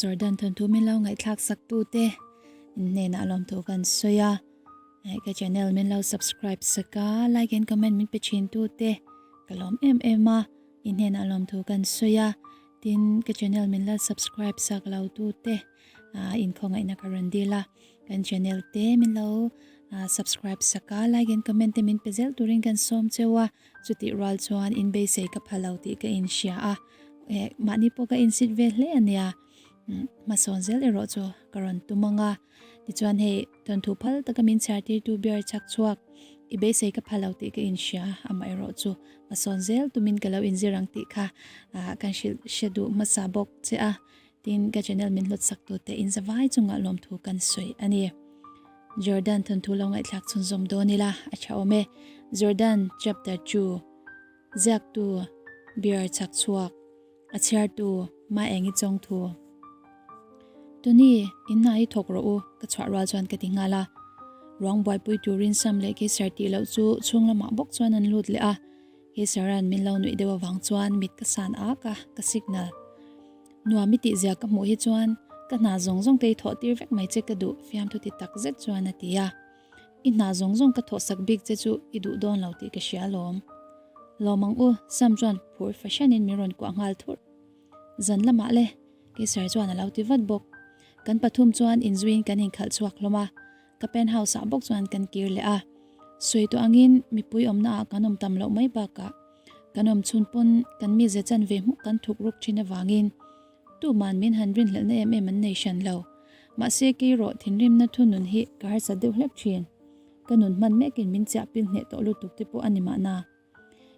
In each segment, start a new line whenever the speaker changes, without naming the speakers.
Jordan thawnthu min lo ngaihthlak sak tu te in hnenah lawmthu kan sawi a, ka channel min lo subscribe sak a, like and comment min pe thin tu te ka lawm em em a, in hnenah lawmthu kan sawi a, tin ka channel min la subscribe sak lo tu te inkhawngaihna ka rawn dil a, kan channel te min lo subscribe sak a, like and comment te min pe zel turin kan sawm cheu a. Chutih rual chuan in beisei ka pha lo tih ka inhria a, eh mahni pawh ka insit ve hle a nia. Hmasawn zel erawh chu ka rawn tum ang a. Tichuan hei thawnthu phal taka min chhiar tirtu bear chak chhuak i beisei ka pha lo tih ka inhria amaherawh chu hmasawn zel tumin ka lo inzir ang tih kha kan hrilh hre duh hmasa bawk che a. Tin, ka channel min hlawt sak tute in zavai chungah lawmthu kan sawi a ni. Jordan thawnthu lo ngaihthlak chhunzawm dawn ila a tha awm e. Jordan chapter 2 Ziaktu Beer chhak chhuak A chhiartu Ma Engi Chawngthu Tuni, in hna hi thawk rawh u, ka chhuah rual chuan ka ti nghal a. Ruang buaipui turin Sam leh Keiser tih loh chu chhung lamah bawk chuan an lut leh a. Keiseran min lo nuih deuh avang chuan mit ka san ak a, ka signal. Nuam i tihzia ka hmuh hi chuan ka hna zawng zawng te i thawh tir vek mai che ka duh fiamthu ti tak zet chuan a ti a. I hna zawng zawng ka thawh sak bik che chu i duh dawn lo tih ka hria alawm. Lawm ang u, Sam chuan phur fahranin min rawn kuah nghal thurh. Zan lamah le, Keiser chuan a lo ti vat bawk. Kan pathum chuan inzuiin kan inkhalh chhuak hlawm a, ka penthouse ah bawk chuan kan kir leh a. Sawi tawh angin mipui awmna ah kan awm tam loh mai bakah kan awm chhun pawn kan mize chan ve hmuk kan thuk ruk thin avangin tuman min han rinhlelhna em em an nei hran lo. Mahse keirawh thinrimna thunun hi ka harsat deuh hlek thin. Ka nun hman mekin min chiah pil hneh tawh lutuk te pawh a ni mahna.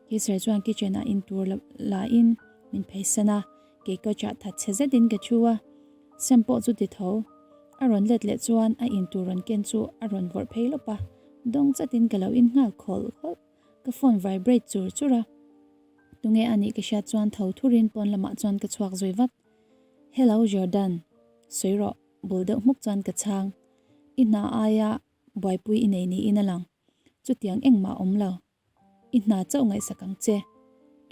Kisar chuan kitchen ah in tur la in min pheisan a, kei ka chah that chhe zetin ka thu a, Sam pawh chu ti tho. A rawn let leh chuan a in tur rawn ken chu a rawn vawrh phei lawp a, dawng chatin ka lo in nghal khawlh khawlh. Ka phone vibrate chur chur a, tunge a nih ka hriat chuan tho thurin pawn lamah chuan ka chhuak zui vat. Hello Jordan, sawi rawh, bul deuh hmuk chuan ka chhang. I hna aia buaipui i nei niin a lang. Chutiang engmah a awm lo. I hna chauh ngaihsak ang che.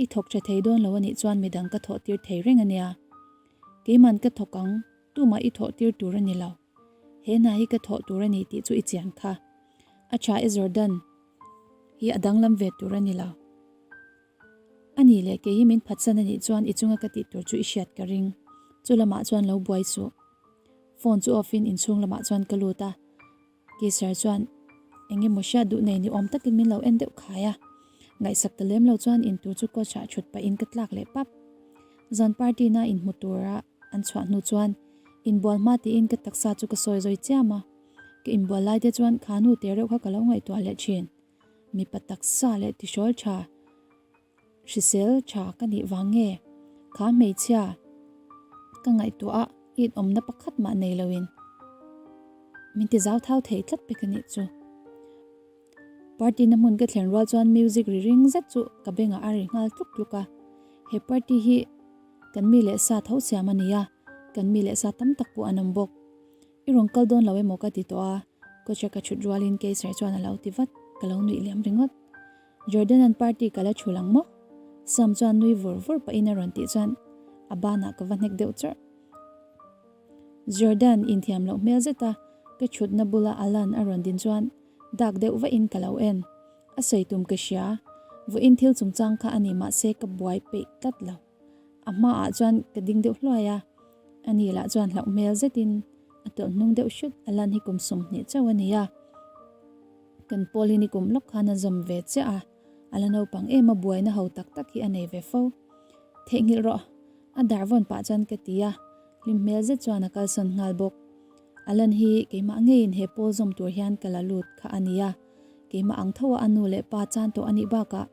I thawk tha thei dawn lo anih chuan midang ka thawh tir thei reng ania. Keiman ka thawk ang, tumah i thawh tir tur a ni lo. He hna hi ka thawh tur a ni tih chu i chiang kha. A tha e Jordan hi a danglam ve tur a ni lo. A nih leh kei hi min phatsan anih chuan i chunga ka tih tur chu i hriat ka ring. Chu lamah chuan lo buai suh. Phone chu off in inchhung lamah chuan ka lut a. Kisar chuan eng emaw hriat duh nei ni awm takin min lo en deuh khai a. Ngaihsak ta lem lo chuan in tur chu coach ah thut pahin ka tlak leh pap. Zan party na inhmu tura an chhuah hnu chuan inbual hma tiin ka taksa chu ka sawi zawi chiam a. Ka inbual lai te chuan kha nu te reuh kha ka lo ngaihtuah leh thin. Mipa taksa leh tihrawl tha, hrisel tha ka nih vang nge kha hmeichhia ka ngaihtuah a it awmna pakhat mah nei loin min ti zau thau thei tlat pek a nih chu. Party na hmun ka thlen rual chuan music ri ring zet chu ka bengah a ri nghal tluk tluk a, he party hi kan mi leh sa tho siam a ni a, kan mi leh sa tam tak pawh an awm bawk. I rawn kal dawn lo emaw ka ti tawh a, kawcha ka chhut rualin Keiser chuan a lo ti vat, ka lo nuih liam ringawt. Jordan an party ka la chhul ang maw? Sam chuan nui vur vur pahin a rawn tih chuan a banah ka va hnek deuh chawrh. Jordan inthiam loh hmel zet a, ka chhutna bula Alan a rawn din chuan dak deuh vahin ka lo en. A sawi tum ka hria, vawiin thil chungchang kha a ni mahse ka buai peih tlat lo. A hmaah chuan ka ding deuh hluai a, ani lah chuan hlauh hmel zetin a tawlh hnung deuh hrut a lan hi kum 20 chauh a ni a. Kan pawl hi nikum lawk khan a zawm ve chiah a, a la naupang em a buaina ho tak tak hi a nei ve fo. Theihnghilh rawh, a dar vawn pah chuan ka ti a, hlim hmel zet chuan a kalsawn nghal bawk. A lan hi keimah ngeiin he pawl zawm tur hian ka la lut kha a ni a, keimah ang tho a a nu leh pa chan tawh a nih bakah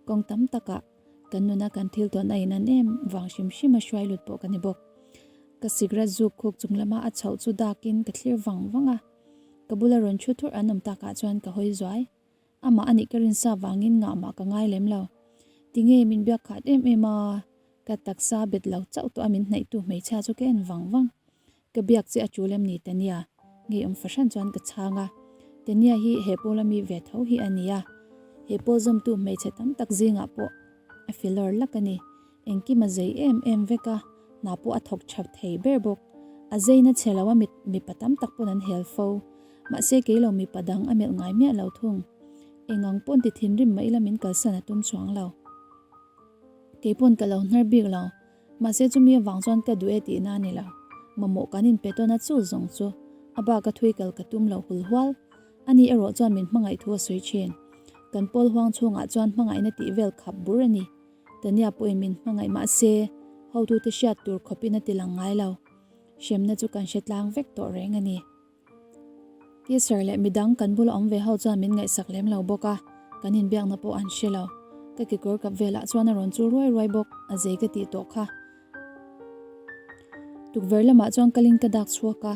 kawng tam takah Kan nuna kan thil tawn a inan em vang hrim hrim a hruai lut pawh ka ni bawk. Ka cigarette zuk khuk chung lama a chhoh chu dakin ka thlir vang vang a. Ka bula rawn thu thurh an awm takah chuan ka hawi zuai. Amah anih ka rinsa vangin ngahmah ka ngai lem lo. Tinge min biak khat em em a, ka taksa bet lo chauh tawh a min hnaihtu hmeichhia chu ka en vang vang. Ka biak che a tul em ni Tania? Ngeiawm fahran chuan ka chhang a. Tania hi he pawl ami ve tho hi a ni a. He pawl zawmtu hmeichhe tam tak zingah pawh a filawr lak a ni. Engkim a zei em em vek a, hna pawh a thawk tha thei ber bawk. A zeina chhe lo a mit mipa tam tak pawn an hel fo. Mahse kei lo mipa dang a melh ngai miah lo thung. Eng ang pawn ti thinrim mah ila min kalsan a tum chuang lo. Kei pawn ka lo hnar bik lo. Mahse chumi avang chuan ka duh e tihna a ni lo. Mamawh kan inpe tawn a chu zawng chu a bak a thui kal ka tum lo hul hual. Ani erawh chuan min hmangaih thu a sawi thin. Kan pawl huang chhungah chuan hmangaihna tih vel khap bur a ni. Tania pawhin min hmangaih mah se, hotute hriat tur khawpin a ti lang ngai lo. Hremna chu kan hre tlang vek tawh reng a ni. Teacher leh midang kan bula awm ve ho chuan min ngaihsak lem lo bawk a, kan inbiakna pawh an hre lo. Ka kekawr kap velah chuan a rawn chul ruai ruai bawk, a zei ka tih tawh kha. Tukverh lamah chuan kalin ka dak chhuak a.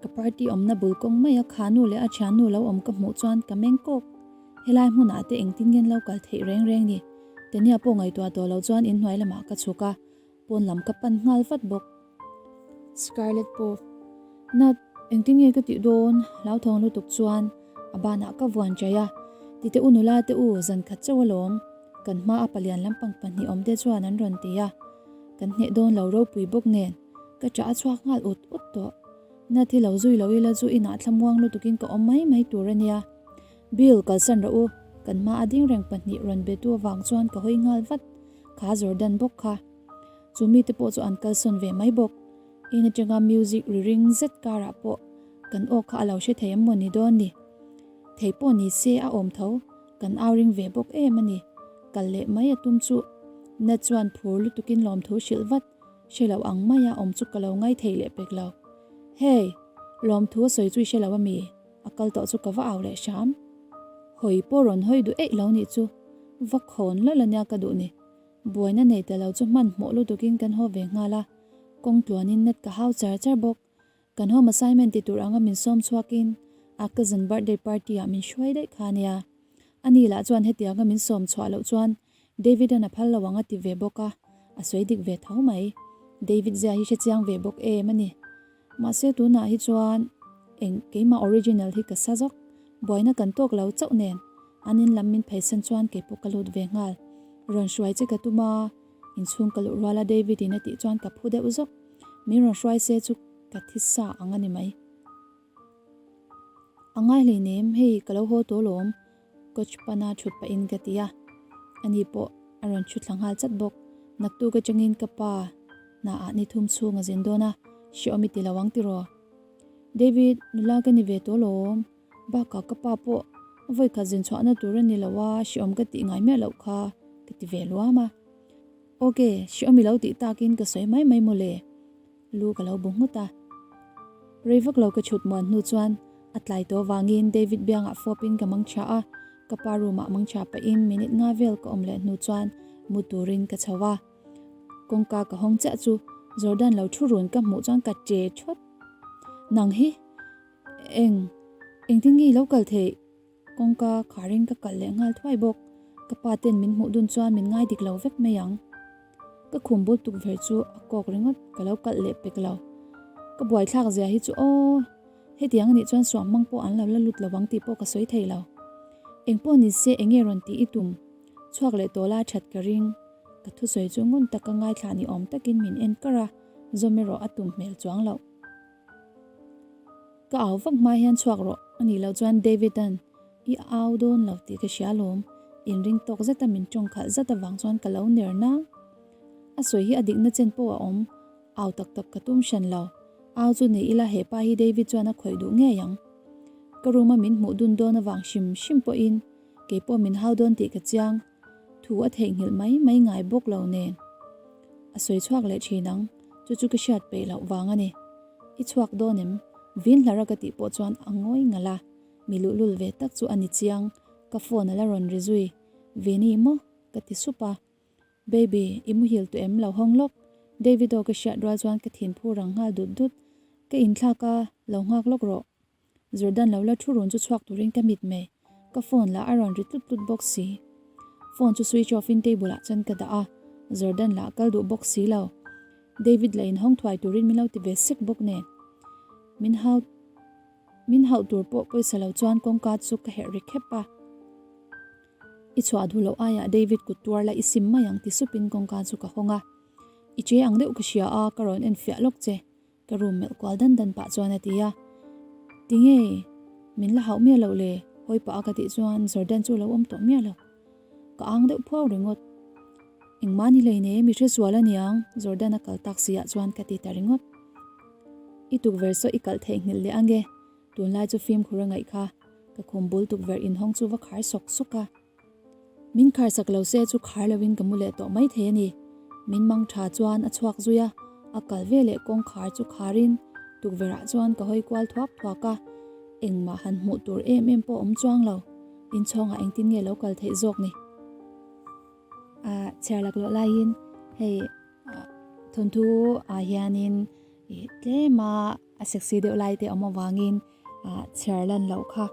Ka party awmna bul kawng maia kha nu leh a thiannu lo awm ka hmuh chuan ka meng kawk. Helai hmunah te engtin ngen lo kal theih reng reng ni? Tania pawh ngaihtuah tawh loh chuan inhnuai lamah ka chhuk a, pawn lam ka pan nghal vat bawk. Scarlett pawh, Nat, engtin nge ka tih dawn? Hlauthawng lutuk chuan a banah ka vuan chaih a, Tite u nula te u, zan khat chauh alawm. Kan hma a palian lampang pahnih awm te chuan an rawn ti a, kan hneh dawn lo ropui bawk nen. Ka ṭah a chhuak nghal ut ut tawh. Na thi lo zui lo ila chu inah thlamuang lutukin ka awm mai mai tur a nia. Bill, kalsan rawh u. Kan hma a ding reng pahnih rawn be tu avang chuan ka hawi nghal vat. Kha Jordan bawk kha. Chu mite pawh chu an kalsawn ve mai bawk. In atanga music ri ring zet karah pawh kan aw kha a lo hre thei em maw ni dawn ni. Thei pawh ni se a awm tho. Kan au ring ve bawk em a ni. Kal leh mai a tum chu. Nat chuan phur lutukin lawmthu hrilh vat. Hre lo ang maia awm chu ka lo ngai thei leh pek lo. Hey! Lawmthu a sawi chu i hre lo ami? A kal tawh chu ka va au leh hram. Hawi pawh rawn hawi duh eih lo nih chu. Va khawn lawlh ania ka duh ni. Buaina nei ta lo chu hmanhmawh lutukin kan haw ve nghal a. Kawng tluanin net ka hau char char bawk. Kan home assignment ti tur anga min sawm chhuakin a cousin birthday party ah min hruai daih kha ania. Ani lah chuan hetianga min sawm chhuah loh chuan David-a'n a phal lo ang a ti ve bawk a, a sawi dik ve tho mai. David zia hi hrechiang ve bawk em a ni. Mahse tunah hi chuan eng keimah original hi ka sa zawk. Buaina kan tawk lo chauh nen an in lam min pheisan chuan keipawh ka lut ve nghal. Rawn hruai che ka tum a, inchhung ka luh ruala David-in a tih chuan ka phu deuh zawk. Min rawn hruai se chu ka thi sa ang a ni mai. A ngai hleinem, hei ka lo haw tawh lawm, coach pana thut pahin ka ti a. Ani pawh a rawn thu thla nghal chat bawk. Naktuk atangin ka pa hnaah ni thum chhung a zin dawn a, hreawm i ti lo ang tiraw? David, nula ka ni ve tawh lawm, bakah ka pa pawh vawikhat zin chhuahna tur a ni lo a, hreawm ka tih ngai miah loh kha ka ti ve luam a. Ok, hreawm i lo tih takin ka sawi mai mai mawle. Lu ka lo bu nghut a. Rei vak lo ka chhut muan hnu chuan a tlai tawh vangin David biangah fawpin ka mang tha a, ka pa room ah mang tha pahin minute nga vel ka awm leh hnu chuan mu turin ka chho a. Kawngka ka hawng chiah chu Jordan lo thu run ka hmuh chuan ka che thawt. Nang hi eng engtin nge i lo kal theih? Kawngka kharin ka kalh leh nghal thuai bawk. Ka pa ten min hmuh dun chuan min ngai dik lo vek mai ang. Ka khum bul tukverh chu a kawk ringawt ka lo kalh leh pek lo. Ka buaithlak zia hi chu aw, hetiang anih chuan suam hmang pawh an lo la lut lo ang tih pawh ka sawi thei lo. Engpawh ni se enge rawn tih i tum? Chhuak leh tawh la that ka ring. Ka thusawi chu ngun taka ngaithla ni awm takin min en kar a, zawm erawh a tum hmel chuang loh. Ka au vak hma hian chhuak rawh a nih loh chuan David-a'n i au dawn lo tih ka hria alawm, inring tawk zeta min tawng khalh zat avang chuan ka lo ner nang. A sawi hi a dikna chen pawh a awm, au tak tak ka tum hran lo. Au chu ni ila hepa hi David chuan a khawih duh ngei ang. Ka room a min hmuh dun dawn avang hrim hrim pawhin kei pawh min hau dawn tih ka chiang. Thu a theihnghilh mai mai ngai bawk lo nen. A sawi chhuak leh thin ang, chu chu ka hriat peih loh vang a ni. I chhuak dawn em? Vin hlar a ka tih pawh chuan a ngawi ngalh a, mi luhlul ve tak chu a ni chiang, ka phone a la rawn ri zui. Vini maw? ka ti sup a. Baby, i muhil tawh em? Lo hawng lawk. David aw ka hriat rual chuan ka thin phu rang nghal dut dut. Ka inthlak a, lo nghak lawk rawh. Jordan lo la thu run chu chhuak turin ka mit mai. Ka phone lah a rawn ri tlut tlut bawk si. Phone chu switch off in table ah chuan ka dah a, Jordan lah a kal duh bawk si lo. David lah in hawng thuai turin min lo ti ve sek bawk nen. Min hau min hauh tur pawh pawisa lo chuan kawngka chu ka herh ri khep a. I chhuah duh loh aiah David kut tuar la i sim mai ang ti supin kawngka chu ka hawng a. I che ang deuh ka hria a, ka rawn en fiah lawk che. Ka room melh kual dan dan pah chuan a ti a. Tinge min la hauh miah loh le? Hawi pah a ka tih chuan Jordan chu a lo awm tawh miah lo. Ka ang deuh phuau ringawt. Engmah ni hlei nei mi hresual a niang Jordan a kal tak si ah chuan ka ti ta ringawt. I tukverh saw i kalh theihnghilh leh ange, tunlai chu fimkhur a ngaih kha, ka khum bul tukverh inhawng chu va khar sawk sawk a. Min khar sak lo se chu khar lovin ka mu leh tawh mai thei a ni. Min mang tha chuan a chhuak zui a, a kal ve leh kawngkhar chu kharin tukverh ah chuan ka hawi kual thuak thuak a, engmah han hmuh tur em em pawh awm chuang lo. Inchhawngah engtin nge lo kal theih zawk ni? A chhiar laklawh laiin hei thawnthu ah hianin ih tlem a a sexy deuh lai te awm avangin ah chhiar lan loh kha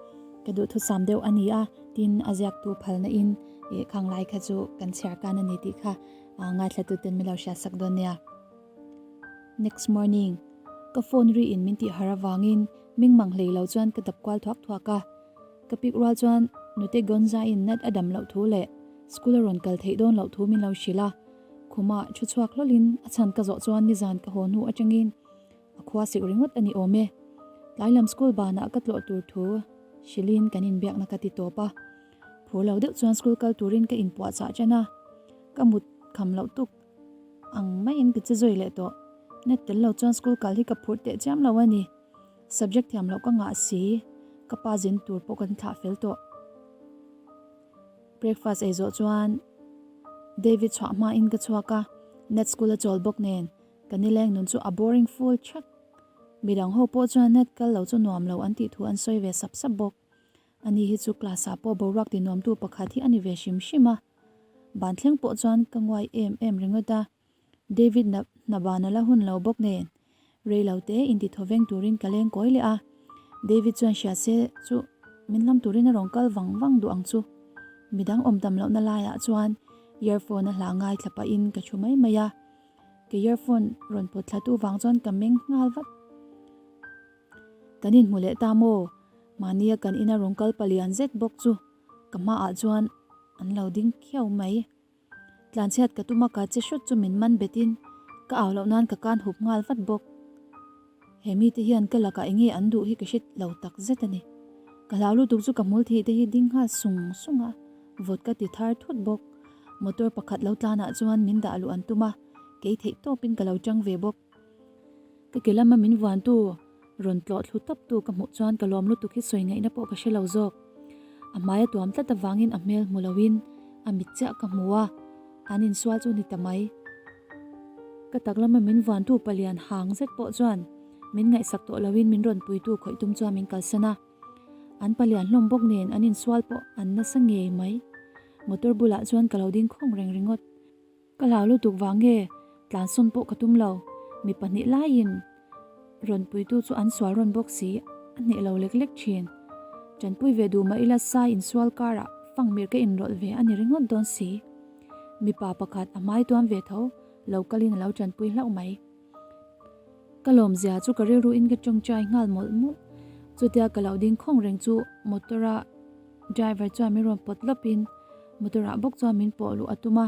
ka duhthusam deuh a ni a, tin a ziaktu phalna in ih khang lai kha chu kan chhiar kan a ni tih kha ah ngaithla tuten min lo hriat sak dawn nia. Next morning ka phone ri in min tih har avangin mingmang hlei lo chuan ka dap kual thuak thuak a. Ka pik rual chuan nute Gonza in nat a dam loh thu leh school a rawn kal theih dawn loh thu min lo hrilh a. Khumah thu chhuak hlawlin a chhan ka zawh chuan nizan ka haw hnu atangin a khua sik ringawt a ni awm e. Tlai lam school banah ka tlawh tur thu hrilhin kan inbiakna ka ti tawp a. Phur lo deuh chuan school kal turin ka inpuahchah ṭan a, ka mut kham loh tuk ang maiin ka che zui leh tawh. Net tel lo chuan school kal hi ka phur teh chiam lo a ni. Subject thiam loh ka ngah si, ka pa zin tur pawh kan thlah fel tawh. Breakfast ei zawh chuan David chhuah hmain ka chhuak a, net school a chawl bawk nen ka nileng nun chu a boring full thak. Midang ho pawh chuan net kal lo chu nuam lo an tih thu an sawi ve sap sap bawk. Ani hi chu class ah pawh boruak ti nuamtu pakhat hi a ni ve hrim hrim a. Ban thleng pawh chuan ka nguai em em ringawt a. David na hna ban a la hun lo bawk nen rei lo te inti thaw veng turin ka leng kawi leh a. David chuan hria se chu min lam turin a rawn kal vang vang duh ang chu. Midang awm tam lohna laiah chuan earphone a hla ngaithla pahin ka thu mai mai a. Ka earphone rawn pawt thla tu vang chuan ka meng nghal vat. Kan inhmu leh ta maw? Mahnia kan ina rawn kal palian zet bawk chu ka hmaah chuan an lo ding khiau mai. Tlanchhiat ka tum a ka che hrut chu min man betin ka au loh nan ka kan hup nghal vat bawk. He mite hian ka lakah enge an duh hi ka hre lo tak zet a ni. Ka hlau lutuk chu ka hmul thih te hi ding nghal sung sung a, vawt ka ti thar thut bawk. Motor pakhat lo tlanah chuan min dah luh an tum a, kei theih tawpin ka lo tang ve bawk. Ka ke lama min vuantu rawn tlawh thlu tawp tu ka hmuh chuan ka lawm lutuk hi sawi ngaihna pawh ka hre lo zawk. A hmai a tuam tlat avangin a hmel hmu loin a mit chiah ka hmu a, an insual chu ni ta mai. Ka tak lama min vuantu palian hang zet pawh chuan min ngaihsak tawh loin min rawn puitu khawih tum chuan min kalsan a. An palian hlawm bawk nen an insual pawh an nasa ngei mai. Motor bulah chuan ka lo ding khawng reng ringawt. Ka hlau lutuk vang nge tlansawn pawh ka tum lo, mi pahnih laiin rawn puitu chu an sual rawn bawk si, a hneh lo lek lek thin. Tanpui ve duh mah ila sai insual karah fangmir ka inrawlh ve a ni ringawt dawn si. Mipa pakhat a hmai tuam ve tho, lo kalin a lo tanpui hlauh mai. Ka lawmzia chu ka rilruin ka tawngtai nghal mawlh mawlh. Chutia ka lo ding khawng reng chu motor a driver chuan min rawn pawt lawpin motor ah bawk chuan min pawh luh a tum a,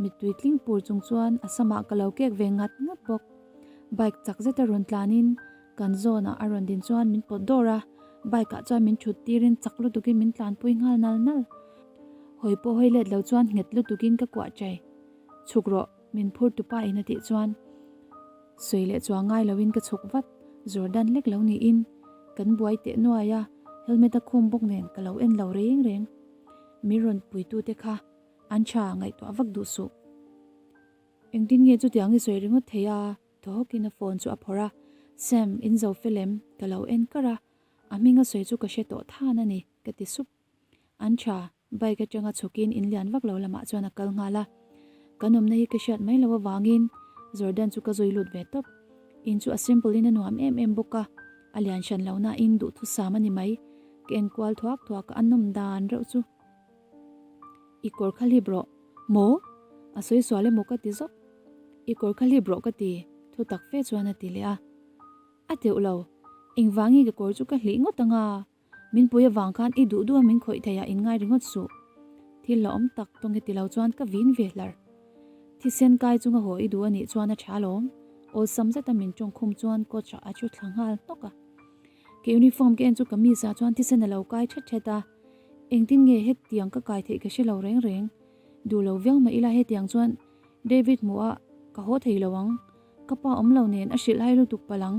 mittui tling pur chung chuan a samah ka lo kek ve ngat ngat bawk. Bike chak zeta rawn tlanin kan zawnah a rawn din chuan min pawt dawr a, bike ah chuan min thut tirin chak lutukin min tlanpui nghal nal nal. Hawi pawh hawi let lo chuan nghet lutukin ka kuah chai. Chhuk rawh. Min phur tupa in a tih chuan sawi leh chuang ngai loin ka chhuk vat, Jordan lek lo niin kan buai teh nuai a, helmet a khum bawk nen ka lo en lo reng reng. Min rawn puitu te kha an tha ngaihtuah vak duh suh. Engtin nge chutiang i sawi ringawt thei a? Thaw hawkin a phone chu a phawrh a, Sam, in zo fel em? Ka lo en kar a, a hming a sawi chu ka hre tawh than a ni, ka ti sup. An tha, bike atanga chhukin in lian vak lo lamah chuan a kal nghal a. Kan awmna hi ka hriat mai lo avangin Jordan chu ka zui lut ve tawp. In chu a simple in a nuam em em bawk a, a lian hran lo nain duhthusam a ni mai. Ka en kual thuak thuak a, a nawm dan reuh chu. I kawr kha hlip rawh. Maw? A sawi sual emaw ka ti zawk. I kawr kha hlip rawh ka ti, thu tak fe chuan a ti leh a. A teuh lo. Engvangin ka kawr chu ka hlih ngawt ang a? Min pui avang khan i duh duh a min khawih thei a inngai ringawt suh. Thil la awm tak tawng heti lo chuan ka vin ve hlar. Thisen kai chunga haw i duh a nih chuan a tha alawm. Awlsam zeta min tawng khum chuan coach ah a thu thla nghal hnawk a. Ka uniform ka en chu kamis ah chuan thisen a lo kai thet thet a. Engtin nge hetiang ka kai theih ka hre lo reng reng. Duh lo viau mah ila hetiang chuan David hmuh a ka haw thei lo ang. Ka pa awm lo nen a hrilh hai lutuk palh ang.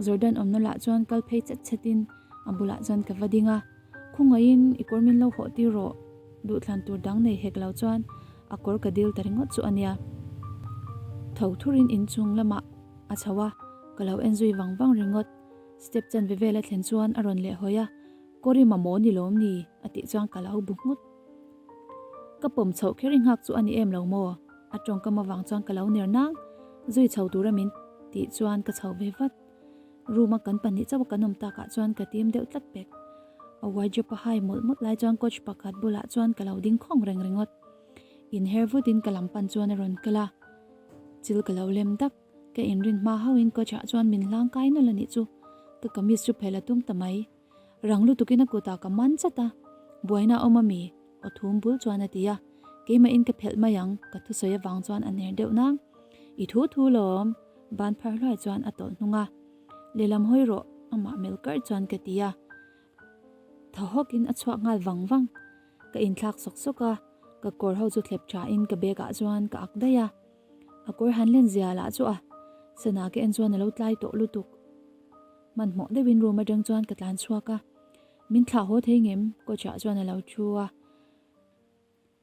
Jordan awmna lah chuan kal phei chet chet in a bulah chuan ka va ding a. Khawngaihin i kawr min lo hawh tir rawh. Duhthlan tur dang nei hek lo chuan a kawr ka dil ta ringawt chu a nia. Tho thurin inchung lamah a chho a, ka lo en zui vang vang ringawt. Step chanve vel a thlen chuan a rawn leh hawi a, Kawr i mamawh ni lawm ni? a tih chuan ka lo bu nghut. Ka pawm chhoh kher i nghak chu a ni em lo maw? A tawngkam avang chuan ka lo ner nang. Zui chho tura min tih chuan ka chho ve vat. Room a kan pahnih chauh a kan awm takah chuan ka tim deuh tlat pek. A wardrobe a hai mawlh mawlh lai chuan coach pakhat bulah chuan ka lo ding khawng reng ringawt. Inher vutin ka lam pan chuan a rawn kal a. Chil ka lo lem dak. Ka inrin hma hauhin coach ah chuan min hlang kai nawlh a nih chu. Ka kamis chu phelh a tum ta mai. Rang lutukin a kutah ka man chat a. Buaina a awm a mi? Aw thum bul chuan a ti a. Keimahin ka phelh mai ang, ka thusawi avang chuan a ner deuh nang. I thu thu lawm, ban phar hluai chuan a tawlh hnung a. Lehlam hawi rawh, amah melh karh chuan ka ti a. Thaw hawkin a chhuak nghal vang vang. Ka inthlak sawk sawk a, ka kawr ho chu thlep thain ka bag ah chuan ka ak daih a. A kawr han len zia lah chu a, sana ka en chuan a lo tlai tawh lutuk. Hmanhmawh deuhin room atang chuan ka tlan chhuak a, min thlah haw thei ngem? Coach ah chuan a lo thu a.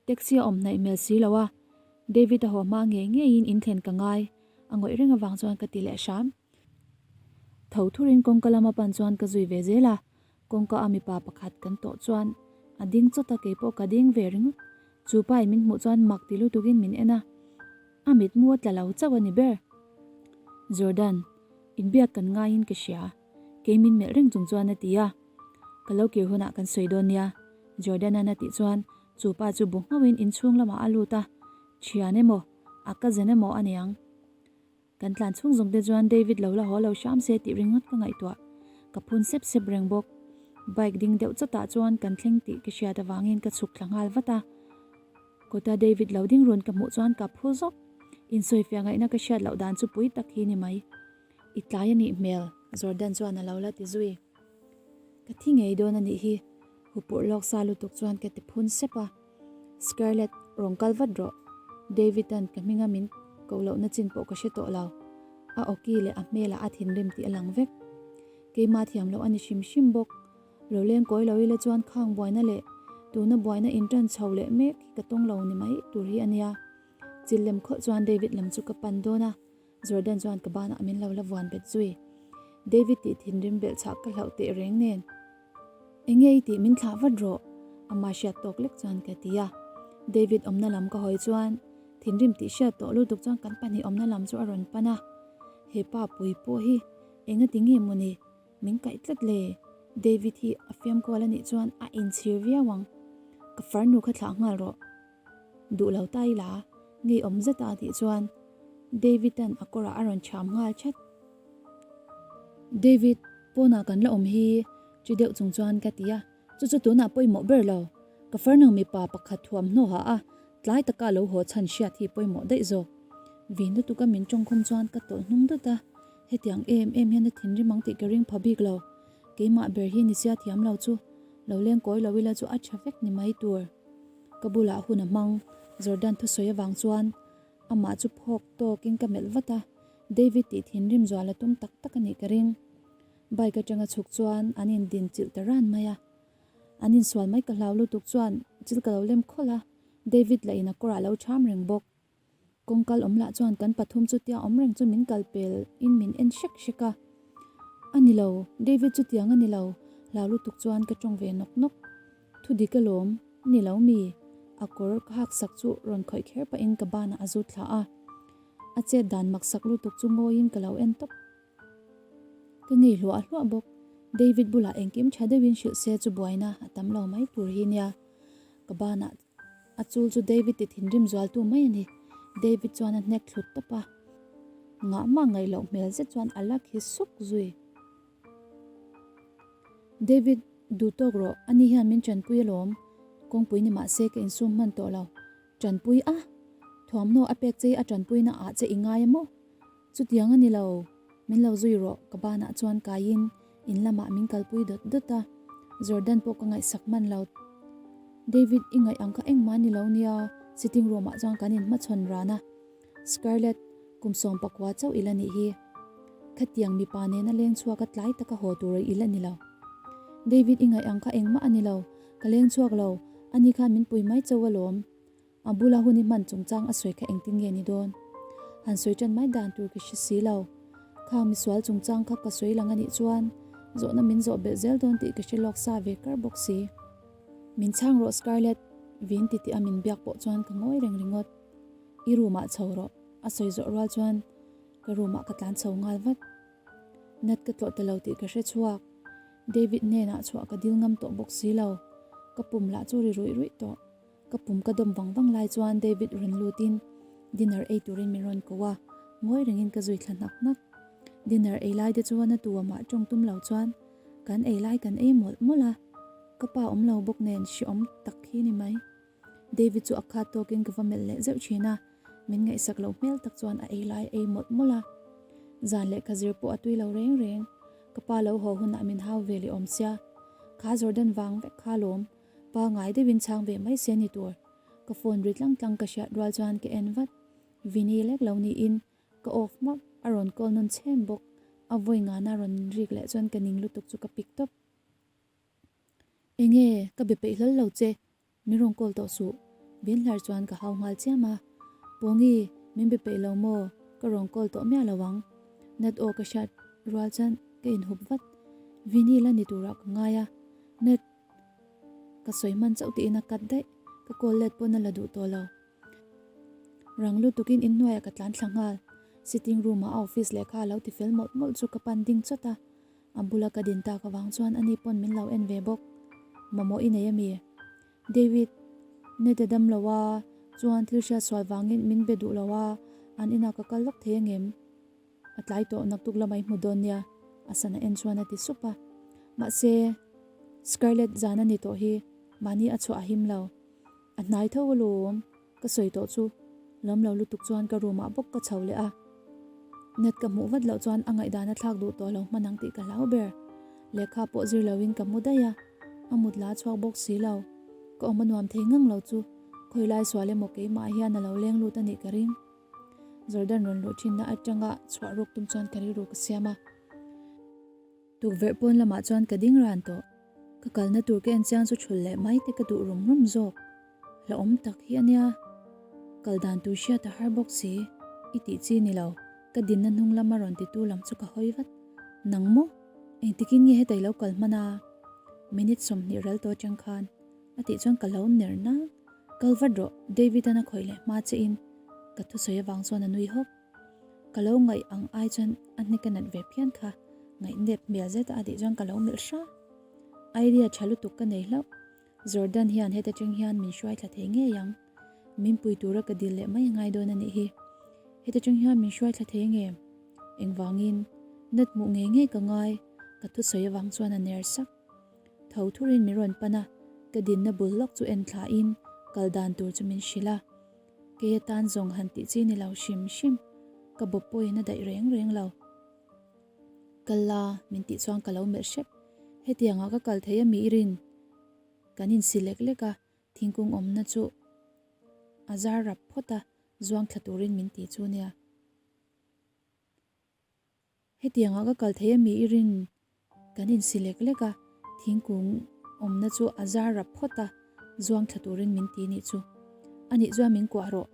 Taxi a awm hnaih hmel si lo a, David a haw hma ngei ngeiin in thlen ka ngai, a ngawih reng avang chuan ka ti leh hram. Tho thurin kawngka lama pan chuan ka zui ve zel a, kawngka a mipa pakhat kan tawh chuan a ding chawt a keipawh ka ding ve ringawt. Chu pa in min hmuh chuan mak ti lutukin min en a, a mitmu a tla lo chauh a ni ber. Jordan, inbiak kan ngaiin ka hria, kei min melh reng chung chuan a ti a. Ka lo kir hunah kan sawi dawn nia, Jordan-a'n a tih chuan chu pa chu bu nghauhin inchhung lamah a lut a, thian emaw, a cousin emaw a niang. Kan tlan chhung zawng te chuan David lo la haw lo hram se tih ringawt ka ngaihtuah. Ka phun sep sep reng bawk. Bike ding deuh chawtah chuan kan thleng tih ka hriat avangin ka chhuk thla nghal vat a. Kawta David lo ding run ka hmuh chuan ka phu zawk. Insawifiah ngaihna ka hriat loh dan chu pui tak hi ni mai. I tlai a nih hmel, Jordan chuan a lo la ti zui. Ka thi ngei dawn a nih hi, hupurh lawk sa lutuk chuan ka ti phun sep a. Scarlett, rawn kal vat rawh. David-a'n ka hminga min koh lohna chin pawh ka hre tawh lo. A awki leh a hmelah a thinrim tih a lang vek. Keimah thiam loh a ni hrim hrim bawk. Lo leng kawi lo ila chuan khang buaina leh tuna buaina inṭan chho leh mek hi ka tawng lo ni mai tur hi a nia. Chil lem khawlh chuan David lam chu ka pan dawn a. Jordan chuan ka banah min lo la vuan bet zui. David tih thinrim belh chhah ka hlauh teh reng nen. Enge i tih min thlah vat rawh, ama hriat tawk lek chuan ka ti a. David awmna lam ka hawi chuan thinrim tih hriat tawh lutuk chuan kan pahnih awmna lam chu a rawn pan a. He pa pui pawh hi enga ti nge mawni min kaih tlat le? David hi a fiamkual anih chuan a inchhir viau ang. Ka farnu kha thlah nghal rawh. Duh lo ta ila, ngei awm zeta a tih chuan David-a'n a kawrah a rawn chham nghal chat. David, pawnah kan la awm hi chi deuh chung chuan ka ti a, chu chu tunah pawimawh ber lo. Ka farnu mipa pakhat thuamhnaw ha a, tlai taka lo haw chhan hriat hi pawimawh daih zawk. Vin lutuka min tawngkhum chuan ka tawlh hnung dut a, hetiang em em hian a thinrim ang tih ka ring pha bik lo. Keimah ber hi nisia thiam lo chu lo leng kawi lo ila chu a tha vek ni mai tur. Ka bulah hun a hmang, Jordan thusawi avang chuan amah chu phawk tawkin ka melh vat a, David tih thinrim zual a tum tak tak a nih ka ring. Bike atanga chhuk chuan an indin chilh ta ran mai a, an insual mai ka hlau lutuk chuan chil ka lo lem khawlh a, David lah in a kawrah a lo cham reng bawk. Kawngkal awm lah chuan kan pathum chutia awm reng chu min kal pel in min en hrek hrek a. A ni lo, David chutiang a ni lo, hlau lutuk chuan ka tawng ve nawk nawk. Thu dik alawm, ni lo mi? A kawr ka hak sak chu rawn khawih kher pahin ka banah a zut thla a. A chet dan mak sak lutuk chu ngawiin ka lo en tawp. Ka ngei hluah hluah bawk. David bulah engkim tha deuhin hrilh se chu buaina a tam lo mai tur hi nia. Ka banah A chul chu David ti thinrim zualtu mai a ni. David chuan a hnek thlut tawp a. Ngahmah ngaih loh hmel zet chuan a la khi suk zui. David, duh tawk rawh, ani hian min tanpui alawm. Kawngpui ni mah se ka insum hman tawh lo. Tanpui a? Thuamhnaw a pek che i a tanpuina ah che i ngai a maw? Chutiang a ni lo, min lo zui rawh ka banah chuan kaiin in lamah min kalpui dawt dawt a, Jordan pawh ka ngaihsak hman lo. David i ngaih ang kha engmah a ni lo nia, sitting room ah chuan kan inhmachhawn ran a. Scarlett, kum 19 chauh i la nih hi. Khatiang mipa nena leng chhuak a tlai taka haw tur i la ni lo. David i ngaih ang kha engmah a ni lo, ka leng chhuak lo, ani khan min pui mai chauh alawm. A bula hun i hman chungchang a sawi kha engtin nge ni dawn? Han sawi tan mai dan tur ka hre si lo. Khang misual chungchang kha ka sawi lang a nih chuan zawhna min zawh belh zel dawn tih ka hre lawk sa ve kar bawk si. Min chhang rawh Scarlett, vin ti tih a min biak pawh chuan ka ngawi reng ringawt. I room ah chho rawh, a sawi zawh rual chuan ka room ah ka tlan chho nghal vat. Nat ka tlawh ta lo tih ka hre chhuak. David hnenah chhuah ka dil ngam tawh bawk si lo. Ka pum lah chu ri ruih ruih tawh. Ka pum ka dawm vang vang lai chuan David rawn lutin dinner ei turin min rawn ko a, ngawi rengin ka zui thla hnak hnak. Dinner ei lai te chuan a tu amah tawng tum lo chuan kan ei lai kan ei mawlh mawlh a, ka pa awm lo bawk nen hreawm tak hi ni mai. David chu a khat tawkin ka va melh leh zeuh thin a, min ngaihsak loh hmel tak chuan a ei lai ei mawlh mawlh a. Zan lehkha zir pawh a tui lo reng reng, ka pa lo haw hunah min hau ve leh awm sia, kha Jordan vang vek kha lawm. Pangai deuhin chhang ve mai se ni tur. Ka phone ri tlang tlang ka hriat rual chuan ka en vat. Vinny lek lo niin ka off hmak, a rawn call nawn chhen bawk. A vawi ngana rawn rik leh chuan ka ning lutuk chu ka pick tawp. Enge, ka be peih hlal lo che, min rawn call tawh suh. Vin hlar chuan ka hau nghal chiam a. Pawngi, min be peih lo maw? Ka rawn call tawh miah lo ang. Nat aw ka hriat rual chuan ka inhup vat. Vinny la ni turah ka ngai a. Nat. Ka sawi hman chauh tiin a cut daih, ka call let pawn a la duh tawh lo. Rang lutukin inhnuaiah ka tlan thla nghal, sitting room ah a office lehkha a lo ti fel mawlh mawlh chu ka pan ding chawt a, a bula ka din tak avang chuan ani pawn min lo en ve bawk. Mamawh i nei ami? David, Ned a dam lo a, chuan thil hriat sual vangin min be duh lo a, an inah ka kal lawk thei angem? A tlai tawh naktuk lamah i hmu dawn nia, a sana en chuan a ti sup a. Mahse, Scarlett zan a ni tawh hi, mahni a chhuah a him lo. A hnai tho alawm, ka sawi tawh chu. Lawm lo lutuk chuan ka room ah bawk ka chho leh a. Nat ka hmuh vat loh chuan a ngaihdan a thlak duh tawh lo hman ang tih ka hlau ber. Lehkha pawh zir loin ka mu daih a, a mut la chhuak bawk si lo. Ka awm a nuam thei ngang lo chu, khawilai sual emaw keimah hian a lo leng lut a nih ka ring. Jordan rawn luh thinna atanga chhuah ruk tum chuan ka rilru ka siam a. Tukverh pawn lamah chuan ka ding ran tawh. Ka kalna tur ka en chiang chu thul leh mai te ka duh rum rum zawk. Hlauhawm tak hi a nia. Kal dan tur hriat a har bawk si. I tih chi ni lo. Ka dinna hnung lama rawn titu lam chu ka hawi vat. Nang maw? Engtikin nge heta i lo kal hman a? Minute 20 ral tawh atang khan. A tih chuan ka lo ner nang. Kal vat rawh, David-an a khawih leh hma che in ka thusawi avang chuan a nui hawk. Ka lo ngaih ang ai chuan a hnek a nat ve phian kha, ngaihnep hmel zet a tih chuan ka lo melh hra. Idea tha lutuk ka nei hlauh. Jordan hian heta tang hian min hruai thla thei ngei ang. Min pui tura ka dil leh mai a ngai dawn a nih hi. Heta tang hian min hruai thla thei nge? Engvangin? Nat hmuh ngei ngei ka ngai, ka thusawi avang chuan a ner sak. Tho thurin min rawn pan a, ka dinna bul lawk chu en thlain kal dan tur chu min hrilh a. Kei atan zawng han tih chi ni lo hrim hrim, ka bawp pawhin a daih reng reng lo. Kal la, min tih chuan ka lo melh hrep. Hetiangah ka kal thei a mi i rin? Kan insi lek lek a, thingkung awmna chu a zar rap phawt a, zuang thla turin min ti chu nia. Hetiangah ka kal thei a mi i rin? Kan insi lek lek a, thingkung awmna chu a zar rap phawt a, zuang thla turin min ti nih chu. Anih chuan min kuah rawh.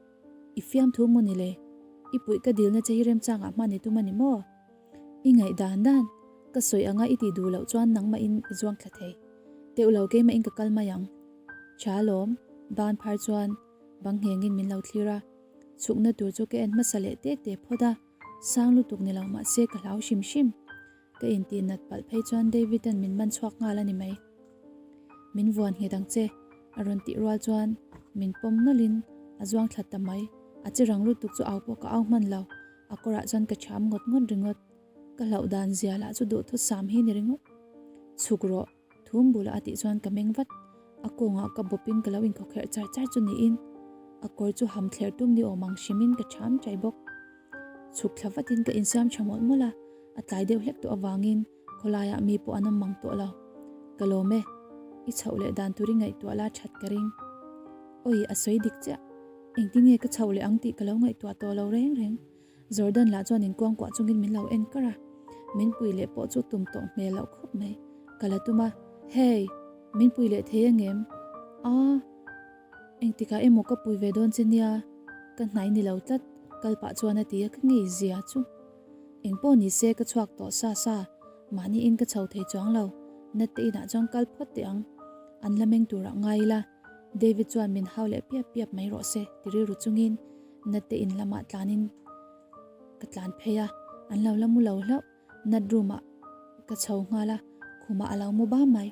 I fiamthu maw ni le? I puih ka dilna che hi remchangah hman i tum a ni maw? I ngaih dan dan, ka sawi anga i tih duh loh chuan nangmahin i zuang thla thei. Teuh lo keimahin ka kal mai ang. Tha lawm, ban phar chuan bang nghengin min lo thlir a. Chhukna tur chu ka en hmasa leh te te phawt a. Sang lutuk ni lo mahse ka hlau hrim hrim. Ka intih nat palh phei chuan David-a'n min man chhuak nghal a ni mai. Min vuan nghet ang che, a rawn tih rual chuan min pawm nawlhin a zuang thla ta mai. A che rang lutuk chu au pawh ka au hman lo, a kawrah chuan ka cham ngawt ngawt ringawt. Ka hlauh dan zia lah chu duhthusam hi ni ringawt. Chhuk rawh. Thum bulah a tih chuan ka meng vat. A kawngah ka bawpin ka lo inkhawkherh char char chu niin a kawr chu ham thler tum ni awm ang hrimin ka cham chai bawk. Chhuk thla vatin ka insiam tha mawlh mawlh a, a tlai deuh hlek tawh avangin khawlaiah mi pawh an awm mang tawh lo. Ka lawm e, i chhoh leh dan tur i ngaihtuah la that ka ring. Awi, a sawi dik chiah. Engtin nge ka chhoh leh ang tih ka lo ngaihtuah tawh lo reng reng. Jordan lah chuan inkuangkuah chungin min lo en kar a, min pui leh pawh chu tum tawh hmel loh khawp mai. Ka la tum a, Hey, min pui leh thei angem? Aa, engtikah emaw ka pui ve dawn che nia, ka hnai ni lo tlat, kal pah chuan a ti a, ka ngei zia chu. Engpawh ni se ka chhuak tawh sa sa, mahni in ka chho thei chuang lo, Natte inah chuan kal phawt teh ang, an la meng turah ngai ila, David chuan min hau leh piap piap mai rawh se ti rilru chungin Natte in lamah tlanin ka tlan phei a, an lo la mu lo hlauh. Nat room ah ka chho nghal a, khumah a lo mu ba mai.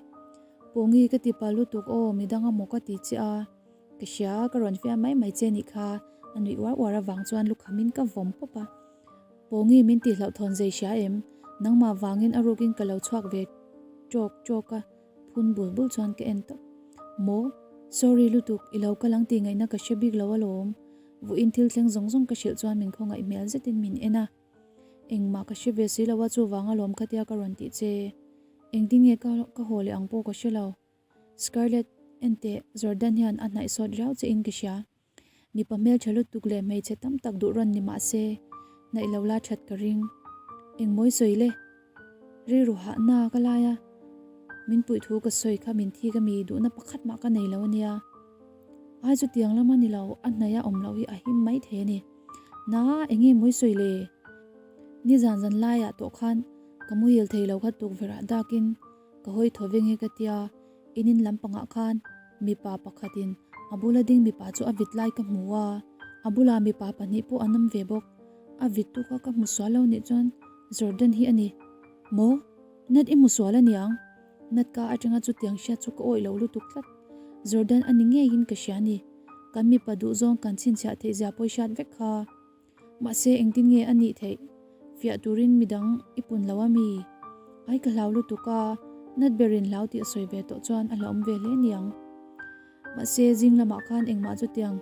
Pawngi ka ti pal lutuk aw, midang amaw ka ti che a, ka hria ka rawn fiah mai mai che nih kha a nuih uar uar avang chuan lukhamin ka vawm pawp a. Pawngi min tih hlauhthawn zei hria em? Nangmah vangin a rukin ka lo chhuak ve ṭawk ṭawk a. Phun bul bul chuan ka en tawp. Maw? Sorry lutuk, i lo kal ang tih ngaihna ka hre bik lo alawm. Vuiin thil thleng zawng zawng ka hrilh chuan min khawngaih hmel zetin min en a. Engmah ka hre ve si lo a, chuvang alawm khatia ka rawn tih che. Engtin nge ka ka haw leh ang pawh ka hre lo. Scarlett, enteh, Jordan hian a hnaih sawt riau che in ka hria. Mipa hmeltha lutuk leh hmeichhe tam tak duh rawn ni mah se, hnaih lo la that ka ring. Engmawi sawi le? Rilru hahna ka lai a, min puih thu ka sawi kha min thik a mi duhna pakhat mah ka nei lo a nia. Ai chutiang lam a ni lo, a hnaih a awm loh hi a him mai thei a ni. Na, enge mawi sawi le? Nizan zan laiah tawh khan ka muhil thei lo kha tukverh ah dakin Ka hawi thaw ve nge ka tia, in in lampangah khan mipa pakhatin a bula ding mipa chu a vit lai ka hmu a, a bulah mipa pahnih pawh an awm ve bawk. A vit tu kha ka hmu sual lo nih chuan Jordan hi a ni. Maw? Nat i hmu sual a niang? Nat ka atanga chutiang hriat chu ka awih lo lutuk tlat. Jordan a ni ngeiin ka hria a ni. Kan mipa duhzawng kan chhinchhiah theih zia pawh i hriat vek kha. Mahse engtin nge a nih theih? Fiah turin midang i pun lo a mi? Ai ka hlau lutuk a, nat berin hlau tih a sawi ve tawh chuan a hlauhawm ve hle niang. Mahse zing lamah khan engmah chutiang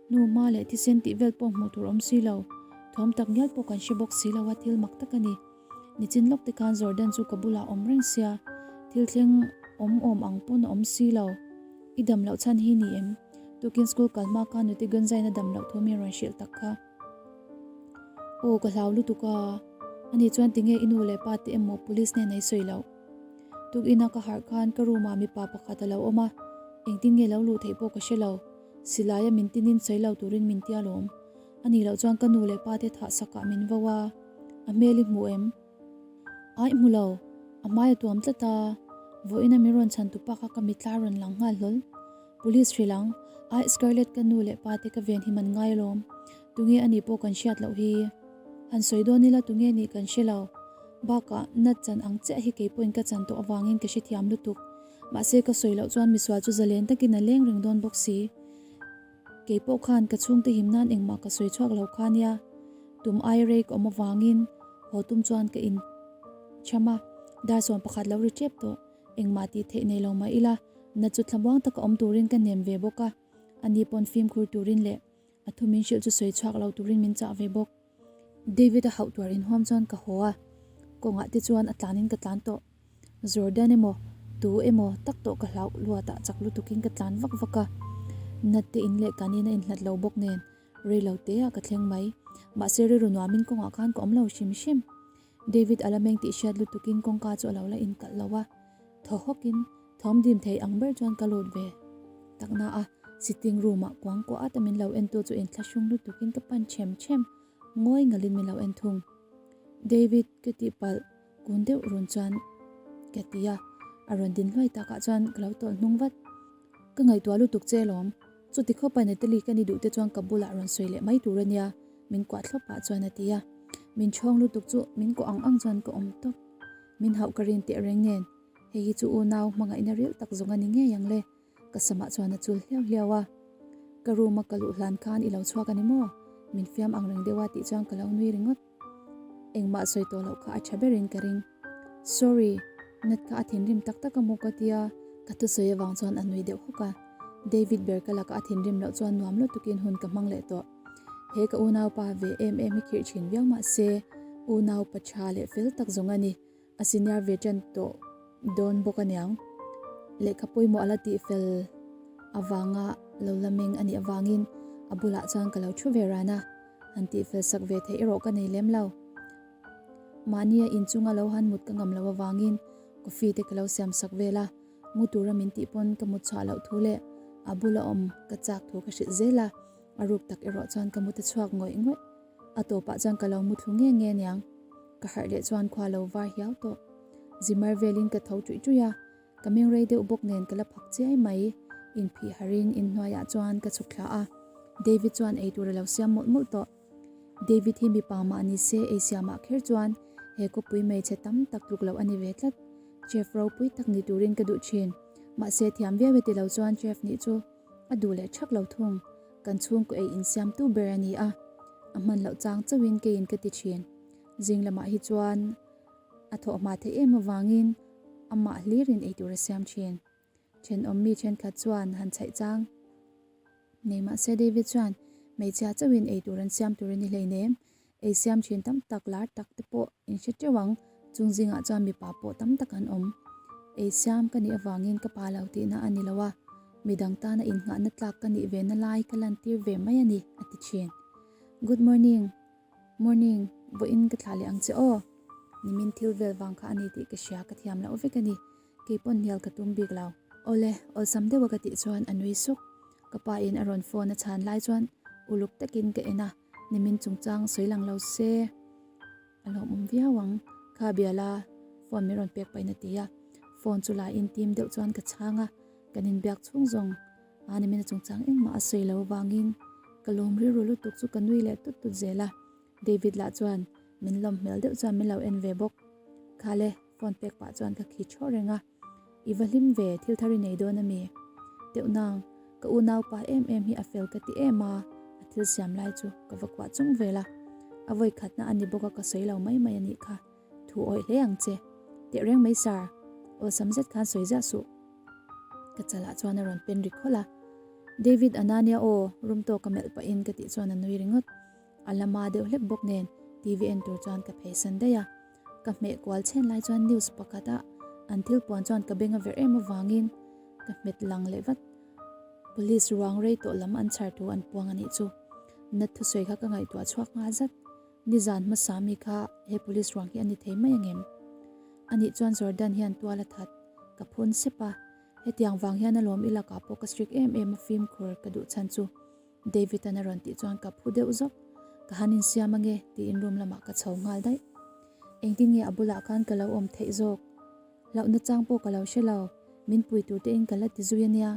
hnu hma leh thisen tih vel pawh hmuh tur awm si lo, thawm tak ngial pawh kan hre bawk si lo a thil mak tak a ni. Nichin lawk te khan Jordan chu ka bulah awm reng sia, thil thleng awm awm ang pawn a awm si lo. I dam loh chhan hi ni em? Tukin school kal hma khan nute Gunzain a dam loh thu min rawn hrilh tak kha. Aw ka hlau lutuk a, ani chuan tinge i nu leh pa te emaw police nen ei sawi loh. Tukin a ka harh khan ka room ah mipa pakhat a lo awm a, engtin nge lo luh theih pawh ka hre lo. Silai a min tinin sawi lo turin min tia lawm. Ani loh chuan ka nu leh pa te thah sakah min vo a, a hmel i hmu em? Aih hmu lo, a hmai a tuam tlat a, vawiin a min rawn chhan tu pa kha ka mitla a rawn lang nghal hlawl. Police hrilh ang, aih Scarlett ka nu leh pa te ka ven hi man ngai alawm, tunge ani pawh kan hriat loh hi. Han sawi dawn ila tunge nih kan hre lo, bakah nat chan ang chiah hi keipawhin ka chan tawh avangin ka hrethiam lutuk, mahse ka sawi loh chuan misual chu zalen takin a leng reng dawn bawk si. Kei pawh khan ka chhungte him nan engmah ka sawi chhuak lo kha nia, tum ai rei ka awm avangin haw tum chuan ka in cham a, dar 11 lo ri tep tawh, engmah tih theih nei lo mah ila, na chu thlamuang taka awm turin ka nem ve bawk a, ani pawn fimkhur turin leh a thu min hrilh chu sawi chhuak lo turin min chah ve bawk. David a hauh tuar inhuam chuan ka haw a, kawngah te chuan a tlanin ka tlan tawh. Jordan emaw, tu emaw tak tawh ka hlauh luatah chak lutukin ka tlan vak vak a. Nat te in leh kan in a inhlat lo bawk nen rei lo te ah ka thleng mai. Mahse rilru nuamin kawngah khan ka awm lo hrim hrim. David a la meng tih hriat lutukin kawngka chu a lo la inkalh lo a. Thaw hawkin thawm dim thei ang ber chuan ka lut ve tak na a. Sitting room ah kuang kuah at a min lo en tu chu inthlahrung lutukin ka pan chem chem. Ngawi ngalin min lo en thung. David ka tihpalh. Kun deuh run chuan ka ti a, a rawn din hluai takah chuan ka lo tawlh hnung vat. Ka ngaihtuah lutuk che alawm, chuti khawpa Natalie ka ni duh te chuan ka bulah rawn sawi leh mai tur a nia, min kuah thlawp pah chuan a ti a. Min chhawng lutuk chu min kuah ang ang chuan ka awm tawp. Min hauh ka rin teh reng nen, hei hi chu unau hmangaihna ril tak zawng a ni ngei ang le, ka samah chuan a chul hliau hliau a. Ka room a ka luh hlan khan i lo chhuak a ni maw? Min fiam ang reng deuh a tih chuan ka lo nui ringawt. Engmah sawi tawh loh kha a tha berin ka ring. Sorry, nat kha a thinrim tak tak a maw ka tia, ka thusawi avang chuan a nui deuh hawk a. David ber ka lakah a thinrim loh chuan nuam lutukin hun ka hmang leh tawh. He ka unaupa ve em em hi khirh thin viau mah se, unaupa tha leh fel tak zawng a ni. A senior ve tan tawh dawn bawk aniang. Lehkha pawimawh a la tih fel avanga lo la meng a nih avangin a bulah chuan ka lo thu ve ran a, han tih fel sak ve theih erawh ka nei lem lo. Mahnia inchunga lo han mut ka ngam loh avangin coffee te ka lo siam sak vel a, mu tura min tih pawn ka mut chhuah loh thu leh a bula awm ka chak thu ka hrilh zel a, a ruk tak erawh chuan ka mu ta chhuak ngawih ngawih. A tawpah chuan ka lo mu thlu nge nge aniang. Ka harh leh chuan khua lo var hiau tawh. Zimar velin ka tho ṭuih ṭuih a, ka meng rei deuh bawk nen ka la phak chiai mai. Inphih harin inhnuaiah chuan ka chhuk thla a, David chuan eitur a lo siam mawlh mawlh tawh. David hi mipa mah ni se ei siamah kher chuan he kawpui hmeichhe tam tak tluk loh a ni ve tlat. Chef ropui tak ni turin ka duh thin. Mahse thiam viau e ti lo chuan chef nih chu a duh leh thak lo thung. Kan chhungkaw ei insiamtu ber a ni a, a hman loh chang chauhin keiin ka ti thin. Zing lamah hi chuan a thawh hma theih em avangin amah hlirin eitur a siam thin. Thenawm mi thenkhat chuan han chhaih chang nei mah se David chuan hmeichhia chauhin eitur an siam tur a ni hleinem. Ei siam thin tam tak lar tak te pawh in hre teuh ang, chung zingah chuan mipa pawh tam tak an awm. Ei siam ka nih avangin ka pa lo tihna a ni lo a, midang tana innghahna tlak ka nih ve na lai ka lantir ve mai a ni, a ti thin. Good morning. Morning, vawiin ka thlah leh ang che aw. Nimin thil vel vang kha a ni tih ka hria ka thiam loh vek a ni. Kei pawn hnial ka tum bik lo. Awle, awlsam deuha ka tih chuan a nui suk. Ka pa in a rawn phone a chhan lai chuan uluk takin ka en a, nimin chungchang sawi lang lo se a lawmawm viau ang. Kha biala phone min rawn pek pahin a ti a, phone chu la in tim deuh chuan ka chhang a, kan inbiak chhung zawng a nimin a chungchang engmah a sawi lo avangin ka lawm rilru lutuk chu ka nui leh tut tut zel a, David lah chuan min lawm hmel deuh chuan min lo en ve bawk. Khale. Phone pek pah chuan ka khi thaw reng a, I va hlim ve, thil thar i nei dawn a mi? Teuh nang, ka unau pa em em hi a fel ka ti em a, a thil siam lai chu ka va kuah chung vel a. A vawi khatna a ni bawk a ka sawi lo mai mai a nih kha, thu awih hle ang che. Teh reng mai sir, awlsam zet khan sawi ziah suh. Ka chalah chuan a rawn pen ri khawlh a, David Anania aw, room tawk a melh pahin ka tih chuan a nui ringawt. A la ma deuh hlek bawk nen TV en tur chuan ka pheisan daih a. Ka hmeh kual chhen lai chuan news pakhat a an thil puan chuan ka beng a verh em avangin ka hmet lang leh vat. Police ruang rei tawh lam an chhar thu an puang a nih chu. Nat thusawi kha ka ngaihtuah chhuak nghal zat. Nizan hmasa mi kha he police ruang hi a ni thei mai angem? Anih chuan Jordan hian tual a that. Ka phun sep a. Hetiang vang hian alawm i lakah pawh ka strict em em a fimkhur ka duh chhan chu. David-a'n a rawn tih chuan ka phu deuh zawk. Ka han insiam ange tiin room lamah ka chho nghal daih. Engtin nge a bulah khan ka lo awm theih zawk? Hlauhna chang pawh ka lo hre lo, min pui tur tein ka la ti zui ania.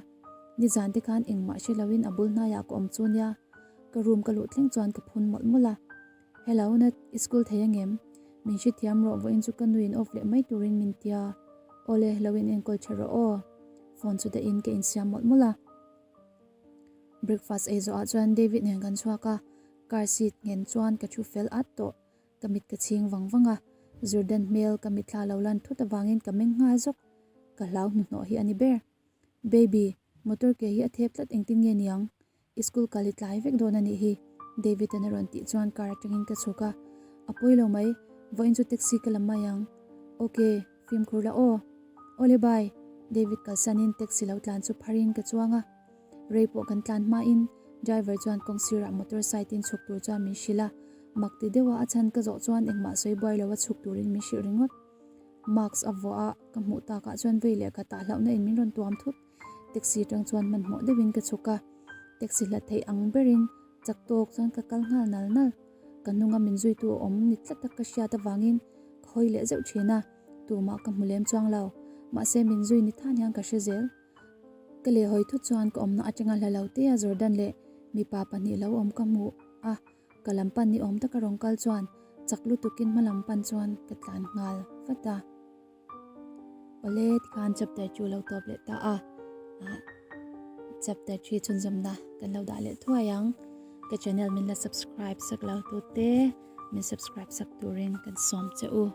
Nizan te khan engmah hre loin a bul hnaiah ka awm chu nia. Ka room ka luh thleng chuan ka phun mawlh mawlh a. Hello Nat, i school thei angem? Min hrethiam rawh vawiin chu ka nuin off leh mai turin min tia. Awle, lo in enkawl tha rawh aw. Phone chu dahin ka insiam mawlh mawlh a. Breakfast ei zawhah chuan David nen kan chhuak a, car seat nghen chuan ka thu fel at tawh. Ka mit ka chhing vang vang a, Jordan hmel ka mitthla lo lan thut avangin ka meng nghal zawk. Ka hlau hnuhnawh hi a ni ber. Baby, motor ke hi a thep tlat engtin nge niang? I school kal i tlai vek dawn a nih hi, David-a'n a rawn tih chuan car atangin ka chhuk a. A pawi lo mai, vawiin chu taxi ka la mai ang. Ok, fimkhur la aw. Awle bye, David kalsanin taxi lo tlan chu pharin ka chuang a. Rei pawh kan tlan hmain driver chuan kawng sirah motor side in chhuk tur chuan min hrilh a, mak ti deuha a chhan ka zawh chuan engmah sawi buai lo a chhuk turin min hrilh ringawt. Mask a vuah a, ka hmuh takah chuan vei leh khatah hlauhna in min rawn tuam thut. Taxi tang chuan hmanhmawh deuhin ka chhuk a, taxi hlat theih ang berin chak tawk chuan ka kal nghal nal nal. Ka hnunga min zuitu a awm ni tlat a ka hriat avangin ka hawi leh zeuh thin a, tumah ka hmu lem chuang lo. Mahse min zui ni than hian ka hre zel. Ka lehhawi thut chuan ka awmna atanga hla lo te a Jordan leh mipa pahnih lo awm ka hmu a, ka lam pan ni awm taka rawn kal chuan chak lutukin hma lam pan chuan ka tlan nghal vat a. Awle tikhan chapter chu lo tawp leh ta a, chapter 3 chhunzawmna kan lo dah leh thuai ang. Ka channel min la subscribe sak lo tute min subscribe sak turin kan sawm che u.